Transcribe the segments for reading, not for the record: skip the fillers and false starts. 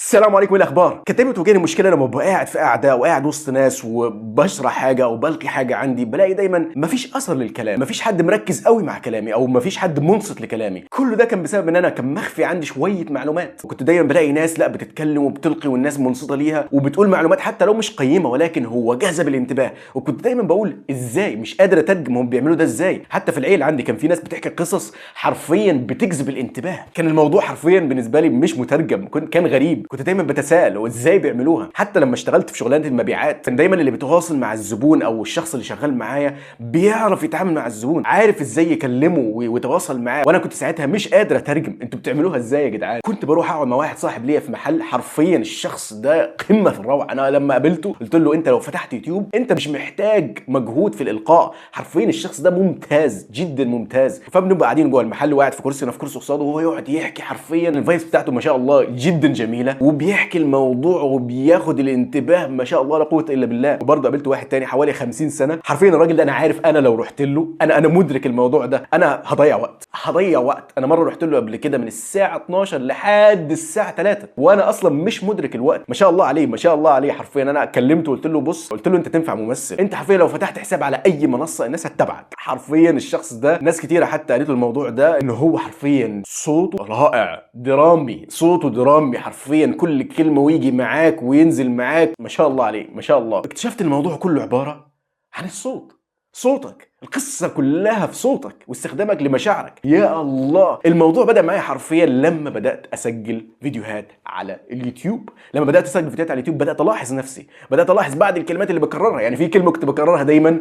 السلام عليكم، ايه الاخبار؟ كانت دايما بتواجهني مشكلة لما ببقى قاعد في قعدة وقاعد وسط ناس وبشرح حاجة او بلقي حاجة عندي، بلاقي دايما مفيش اثر للكلام، مفيش حد مركز قوي مع كلامي او مفيش حد منصت لكلامي. كل ده كان بسبب ان انا كان مخفي عندي شوية معلومات، وكنت دايما بلاقي ناس لا بتتكلم وبتلقي والناس منصته ليها وبتقول معلومات حتى لو مش قيمه، ولكن هو جذب الانتباه. وكنت دايما بقول ازاي، مش قادر اترجم هم بيعملوا ده ازاي. حتى في العيلة عندي كان في ناس بتحكي قصص حرفيا بتجذب الانتباه، كان الموضوع حرفيا بالنسبة لي مش مترجم، كان غريب. كنت دايما بتساءل هو ازاي بيعملوها. حتى لما اشتغلت في شغلانة المبيعات كان دايما اللي بيتواصل مع الزبون او الشخص اللي شغال معايا بيعرف يتعامل مع الزبون، عارف ازاي يكلمه ويتواصل معاه، وانا كنت ساعتها مش قادر اترجم انتوا بتعملوها ازاي يا جدعان. كنت بروح اقعد مع واحد صاحب ليا في محل، حرفيا الشخص ده قمة في الروعة. انا لما قابلته قلت له انت لو فتحت يوتيوب انت مش محتاج مجهود في الالقاء، حرفيا الشخص ده ممتاز جدا ممتاز. فبنبقى قاعدين جوه المحل وقاعد في كرسي انا في كرسي قصاده، وهو يقعد يحكي، حرفيا ال vibes بتاعته ما شاء الله جدا جميلة، وبيحكي الموضوع وبياخد الانتباه ما شاء الله لا قوة الا بالله. وبرضه قابلت واحد تاني حوالي 50 سنة، حرفيا الراجل ده انا عارف انا لو رحت له انا مدرك الموضوع ده، انا هضيع وقت، هضيع وقت. انا مرة رحت له قبل كده من الساعة 12 لحد الساعة 3 وانا اصلا مش مدرك الوقت. ما شاء الله عليه ما شاء الله عليه، حرفيا انا كلمته وقلت له بص، قلت له انت تنفع ممثل، انت حرفيا لو فتحت حساب على اي منصة الناس هتتابعك. حرفيا الشخص ده ناس كتيرة حتى قالت له الموضوع ده، ان هو حرفيا صوته رائع درامي، صوته درامي حرفيا، كل كلمة ويجي معاك وينزل معاك، ما شاء الله عليه ما شاء الله. اكتشفت الموضوع كله عبارة عن الصوت، صوتك، القصة كلها في صوتك واستخدامك لمشاعرك. يا الله، الموضوع بدأ معايا حرفيا لما بدأت أسجل فيديوهات على اليوتيوب. لما بدأت أسجل فيديوهات على اليوتيوب بدأت ألاحظ نفسي، بدأت ألاحظ بعض الكلمات اللي بكررها. يعني في كلمة كنت بكررها دايما،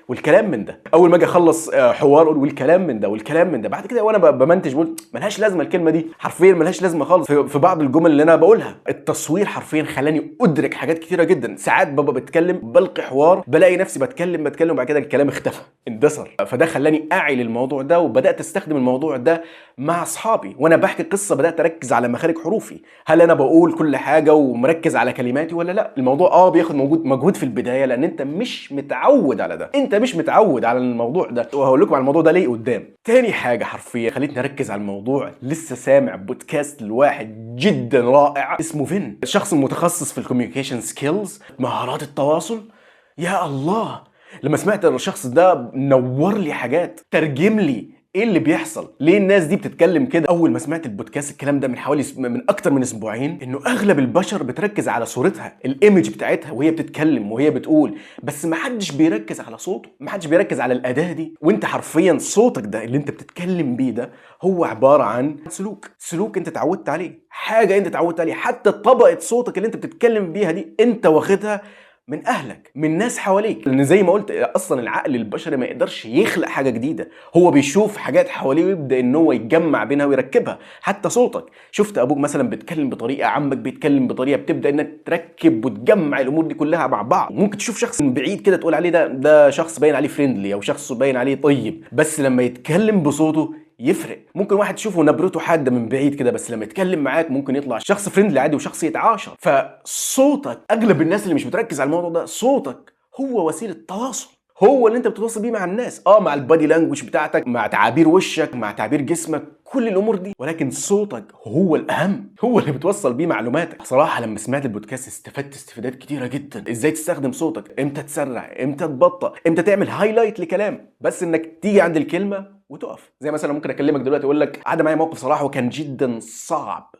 والكلام من ده، أول ما أجي أخلص حوار أقول والكلام من ده والكلام من ده. بعد كده وأنا بمنتج بقول ملهاش لازمة الكلمة دي، حرفيا ملهاش لازمة خالص في بعض الجمل اللي أنا بقولها. التصوير حرفيا خلاني أدرك حاجات كتيرة جدا. ساعات ببقى بتكلم بلقي حوار، بلاقي نفسي بتكلم بتكلم وبعد كده الكلام اختفى اندثر. فده خلاني اعي للموضوع ده، وبدات استخدم الموضوع ده مع اصحابي وانا بحكي قصة. بدات اركز على مخارج حروفي، هل انا بقول كل حاجة ومركز على كلماتي ولا لا. الموضوع بياخد مجهود في البداية، لان انت مش متعود على ده، انت مش متعود على الموضوع ده، وهقول لكم على الموضوع ده ليه قدام. تاني حاجة حرفيا خلتني اركز على الموضوع، لسه سامع بودكاست لواحد جدا رائع اسمه فين، الشخص المتخصص في ال communication skills، مهارات التواصل. يا الله، لما سمعت الشخص ده نور لي حاجات، ترجم لي ايه اللي بيحصل، ليه الناس دي بتتكلم كده. اول ما سمعت البودكاست الكلام ده من حوالي من اكتر من اسبوعين، انه اغلب البشر بتركز على صورتها، ال image بتاعتها وهي بتتكلم وهي بتقول، بس ما حدش بيركز على صوته، ما حدش بيركز على الاداة دي. وانت حرفيا صوتك ده اللي انت بتتكلم بيه ده هو عبارة عن سلوك، سلوك انت اتعودت عليه، حاجة انت اتعودت عليها. حتى طبقه صوتك اللي انت بتتكلم بيها دي انت واخدها من اهلك، من ناس حواليك. لان زي ما قلت اصلا العقل البشري ما يقدرش يخلق حاجة جديدة، هو بيشوف حاجات حواليه ويبدا ان هو يتجمع بينها ويركبها. حتى صوتك، شفت ابوك مثلا بيتكلم بطريقة، عمك بيتكلم بطريقة، بتبدا انك تركب وتجمع الامور دي كلها مع بعض. ممكن تشوف شخص من بعيد كده تقول عليه ده شخص باين عليه friendly او شخص باين عليه طيب، بس لما يتكلم بصوته يفرق. ممكن واحد تشوفه نبرته حادة من بعيد كده، بس لما يتكلم معاك ممكن يطلع شخص friendly عادي وشخص يتعاشر. فصوتك، اغلب الناس اللي مش بتركز على الموضوع ده، صوتك هو وسيلة تواصل، هو اللي انت بتتواصل بيه مع الناس، مع ال body language بتاعتك، مع تعابير وشك، مع تعابير جسمك، كل الامور دي، ولكن صوتك هو الاهم، هو اللي بتوصل بيه معلوماتك. صراحة لما سمعت البودكاست استفدت استفادات كتيرة جدا، ازاي تستخدم صوتك، امتى تسرع، امتى تبطأ، امتى تعمل highlight لكلام، بس انك تيجي عند الكلمة وتقف. زي مثلا ممكن اكلمك دلوقتي اقول لك عدى معايا موقف صراحة وكان جدا صعب،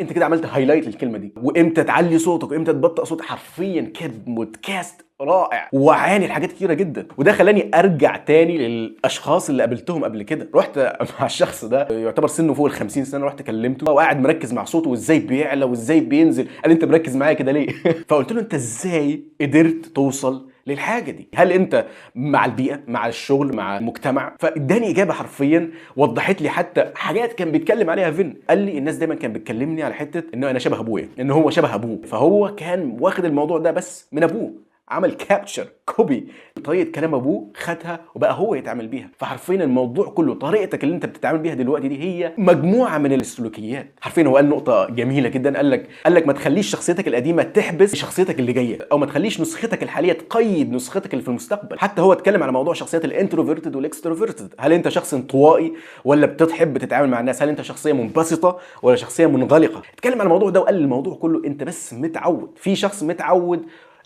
انت كده عملت highlight للكلمة دي، وامتى تعلي صوتك وامتى تبطئ صوتك. حرفيا كان بودكاست رائع وعاني لحاجات كتيرة جدا، وده خلاني ارجع تاني للاشخاص اللي قابلتهم قبل كده. رحت مع الشخص ده يعتبر سنة فوق ال 50 سنة، رحت كلمته وقاعد مركز مع صوته وازاي بيعلى وازاي بينزل. قال انت مركز معايا كده ليه؟ فقلت له انت ازاي قدرت توصل للحاجة دي؟ هل انت مع البيئة، مع الشغل، مع المجتمع؟ فاداني اجابه حرفيا وضحت لي حتى حاجات كان بيتكلم عليها فين. قال لي الناس دايما كان بتكلمني على حتة ان انا شبه ابويا، ان هو شبه ابوه، فهو كان واخد الموضوع ده بس من ابوه. عمل capture copy طريقه كلام ابوه، خدها وبقى هو يتعامل بيها. فحرفيا الموضوع كله طريقتك اللي انت بتتعامل بيها دلوقتي دي هي مجموعة من السلوكيات. حرفيا هو قال نقطة جميلة جدا، قال لك ما تخليش شخصيتك القديمة تحبس شخصيتك اللي جايه، او ما تخليش نسختك الحالية تقيد نسختك اللي في المستقبل. حتى هو اتكلم على موضوع شخصيات ال introverted وال extroverted. هل انت شخص انطوائي ولا بتحب تتعامل مع الناس؟ هل انت شخصية منبسطه ولا شخصية منغلقه؟ اتكلم على الموضوع ده وقال الموضوع كله انت بس متعود. في شخص متعود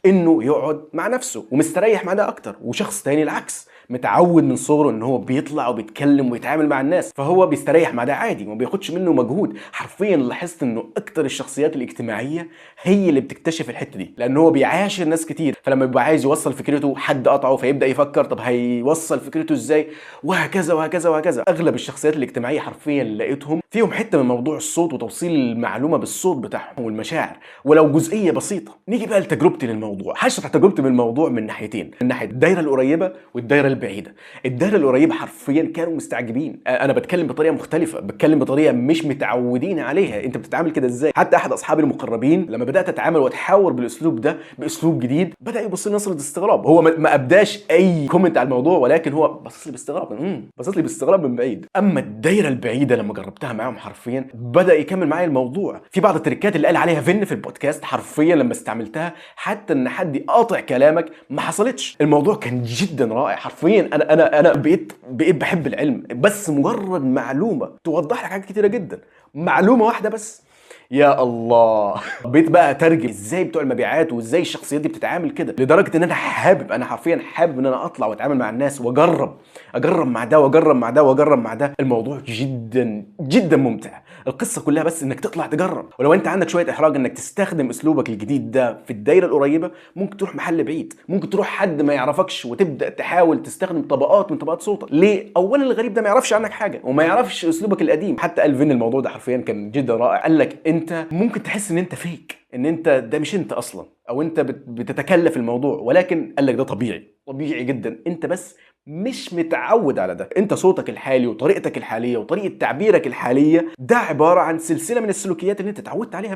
انه يقعد مع نفسه ومستريح مع ده اكتر، وشخص تاني العكس، متعود من صغره ان هو بيطلع وبيتكلم ويتعامل مع الناس، فهو بيستريح مع ده عادي وما بياخدش منه مجهود. حرفيا لاحظت انه اكتر الشخصيات الاجتماعية هي اللي بتكتشف الحتة دي، لان هو بيعاشر ناس كتير، فلما بيبقى عايز يوصل فكرته حد قطعه فيبدا يفكر طب هيوصل فكرته ازاي، وهكذا وهكذا وهكذا. اغلب الشخصيات الاجتماعية حرفيا لقيتهم فيهم حتة من موضوع الصوت وتوصيل المعلومة بالصوت بتاعهم والمشاعر ولو جزئية بسيطة. نيجي بقى لتجربتي للموضوع. هشرح تجربتي من الموضوع من ناحيتين، من ناحية الدايرة القريبة والدايره البعيدة. الدايرة القريبة حرفيا كانوا مستعجبين، انا بتكلم بطريقة مختلفة، بتكلم بطريقة مش متعودين عليها، انت بتتعامل كده ازاي؟ حتى احد اصحابي المقربين لما بدات اتعامل واتحاور بالاسلوب ده باسلوب جديد بدا يبص لي نظره استغراب. هو ما ابداش اي comment على الموضوع، ولكن هو بص لي باستغراب، بص لي باستغراب من بعيد. اما الدايرة البعيدة لما جربتها معاهم حرفيا بدا يكمل معايا الموضوع. في بعض التريكات اللي قال عليها فين في البودكاست حرفيا لما استعملتها حتى ان حد يقاطع كلامك ما حصلتش. الموضوع كان جدا رائع حرفيا. انا بقيت بحب العلم، بس مجرد معلومة توضح لك حاجات كتيرة جدا، معلومة واحدة بس، يا الله. بقيت بقى اترجم ازاي بتوع المبيعات وازاي الشخصيات دي بتتعامل كده، لدرجة ان انا حابب، انا حرفيا حابب ان انا اطلع واتعامل مع الناس واجرب، اجرب مع ده واجرب مع ده واجرب مع ده. الموضوع جدا جدا ممتع. القصة كلها بس انك تطلع تجرب، ولو انت عندك شوية احراج انك تستخدم اسلوبك الجديد ده في الدايرة القريبة، ممكن تروح محل بعيد، ممكن تروح حد ما يعرفكش وتبدا تحاول تستخدم طبقات من طبقات صوتك. ليه؟ اولا الغريب ده ما يعرفش عنك حاجة وما يعرفش اسلوبك القديم. حتى قال فين الموضوع ده حرفيا كان جدا رائع، قال لك انت ممكن تحس ان انت fake، ان انت ده مش انت اصلا، او انت بتتكلف الموضوع، ولكن قال لك ده طبيعي، طبيعي جدا، انت بس مش متعود على ده. انت صوتك الحالي وطريقتك الحالية وطريقه تعبيرك الحالية ده عبارة عن سلسلة من السلوكيات اللي انت اتعودت عليها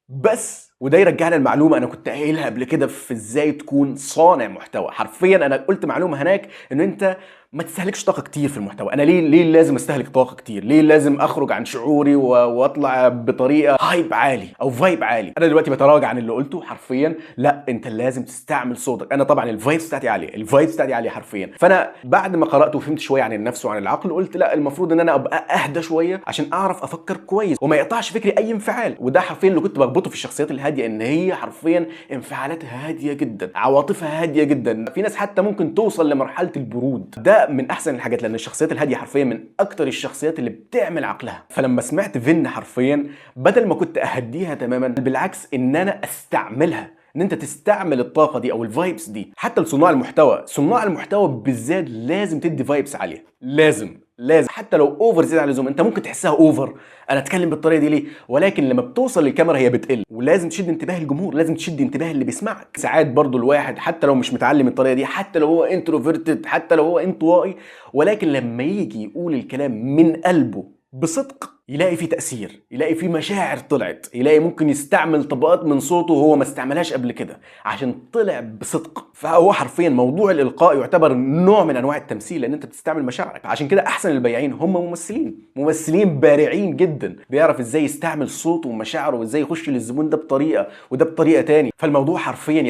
بس. وده يرجعنا المعلومة انا كنت قايلها قبل كده في ازاي تكون صانع محتوى. حرفيا انا قلت معلومة هناك ان انت ما تستهلكش طاقة كتير في المحتوى. انا ليه لازم استهلك طاقة كتير؟ ليه لازم اخرج عن شعوري واطلع بطريقة hype عالي او vibe عالي؟ انا دلوقتي بتراجع عن اللي قلته حرفيا. لا، انت لازم تستعمل صوتك. انا طبعا ال vibes بتاعتي عالية، ال vibes بتاعتي عالية حرفيا. فانا بعد ما قرات وفهمت شوية عن النفس وعن العقل قلت لا، المفروض ان انا ابقى اهدى شوية عشان اعرف افكر كويس وما يقطعش فكري اي انفعال. وده حرفيا اللي كنت بربطه في الشخصيات الهادية، ان هي حرفيا انفعالاتها هادية جدا، عواطفها هادية جدا. في ناس حتى ممكن توصل لمرحلة البرود. ده من احسن الحاجات، لان الشخصيات الهادية حرفيا من اكتر الشخصيات اللي بتعمل عقلها. فلما سمعت فين حرفيا بدل ما كنت اهديها تماما، بالعكس ان انا استعملها، ان انت تستعمل الطاقة دي او ال vibes دي. حتى لصناع المحتوى، صناع المحتوى بالذات لازم تدي vibes عالية، لازم لازم، حتى لو over زيادة عن اللزوم. انت ممكن تحسها over، انا اتكلم بالطريقة دي ليه؟ ولكن لما بتوصل للكاميرا هي بتقل. ولازم تشد انتباه الجمهور، لازم تشد انتباه اللي بيسمعك. ساعات برضو الواحد حتى لو مش متعلم الطريقة دي، حتى لو هو introverted، حتى لو هو انطوائي، ولكن لما يجي يقول الكلام من قلبه بصدق يلاقي فيه تأثير، يلاقي فيه مشاعر طلعت، يلاقي ممكن يستعمل طبقات من صوته وهو ما استعملهاش قبل كده عشان طلع بصدق. فهو حرفيا موضوع الإلقاء يعتبر نوع من أنواع التمثيل، لأن أنت بتستعمل مشاعرك. عشان كده أحسن البياعين هم ممثلين، ممثلين بارعين جدا، بيعرف إزاي يستعمل صوته ومشاعره وإزاي يخش للزبون ده بطريقة وده بطريقة تاني. فالموضوع حرفيا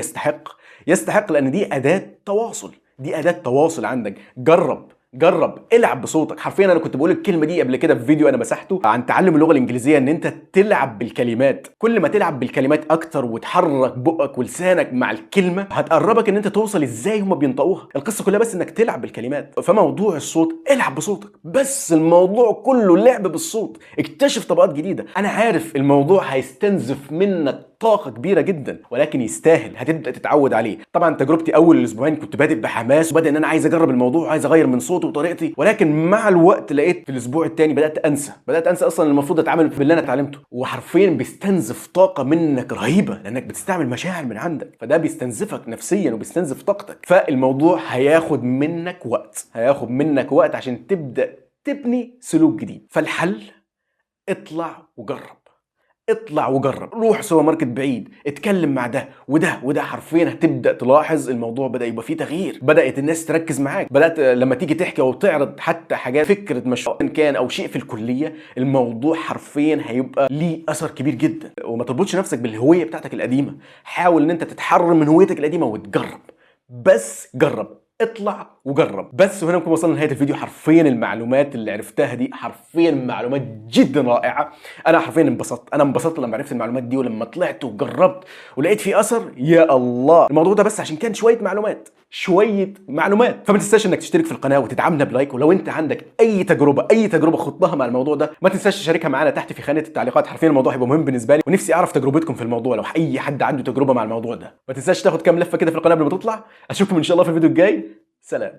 يستحق، لأن دي أداة تواصل، دي أداة تواصل عندك. جرب جرب، العب بصوتك. حرفيا انا كنت بقول الكلمة دي قبل كده في فيديو انا مسحته عن تعلم اللغة الانجليزية، ان انت تلعب بالكلمات. كل ما تلعب بالكلمات اكتر وتحرك بقك ولسانك مع الكلمة هتقربك ان انت توصل ازاي هما بينطقوها. القصة كلها بس انك تلعب بالكلمات. فموضوع الصوت، العب بصوتك بس، الموضوع كله لعب بالصوت. اكتشف طبقات جديدة. انا عارف الموضوع هيستنزف منك طاقة كبيرة جدا، ولكن يستاهل، هتبدأ تتعود عليه. طبعا تجربتي أول الأسبوعين كنت بادئ بحماس وبادئ إن أنا عايز أجرب الموضوع وعايز أغير من صوتي وطريقتي، ولكن مع الوقت لقيت في الأسبوع الثاني بدأت أنسى، بدأت أنسى أصلا المفروض أتعامل باللي أنا اتعلمته. وحرفيا بيستنزف طاقة منك رهيبة، لأنك بتستعمل مشاعر من عندك، فده بيستنزفك نفسيا وبيستنزف طاقتك. فالموضوع هياخد منك وقت، هياخد منك وقت عشان تبدأ تبني سلوك جديد. فالحل اطلع وجرب، اطلع وجرب، روح سوبر ماركت بعيد، اتكلم مع ده وده وده. حرفيا هتبدا تلاحظ الموضوع بدا يبقى فيه تغيير، بدات الناس تركز معاك، بدات لما تيجي تحكي او تعرض حتى حاجات، فكرة مشروع إن كان او شيء في الكلية، الموضوع حرفيا هيبقى ليه اثر كبير جدا. وما تربطش نفسك بالهوية بتاعتك القديمة، حاول ان انت تتحرر من هويتك القديمة وتجرب، بس جرب، اطلع وجرب بس. وهنا نكون وصلنا لنهاية الفيديو. حرفيا المعلومات اللي عرفتها دي حرفيا معلومات جدا رائعة، انا حرفيا انبسطت، انا انبسطت لما عرفت المعلومات دي، ولما طلعت وجربت ولقيت في اثر. يا الله، الموضوع ده بس عشان كان شوية معلومات، شوية معلومات. فما تنساش انك تشترك في القناة وتدعمنا ب like، ولو انت عندك اي تجربه، اي تجربه خضتها مع الموضوع ده، ما تنساش تشاركها معانا تحت في خانه التعليقات. حرفيا الموضوع هيبقى مهم بالنسبة لي، ونفسي اعرف تجربتكم في الموضوع لو اي حد عنده تجربه مع الموضوع ده. ما تنساش تاخد كام لفه كده في القناة قبل ما تطلع. اشوفكم ان شاء الله في الفيديو الجاي. سلام.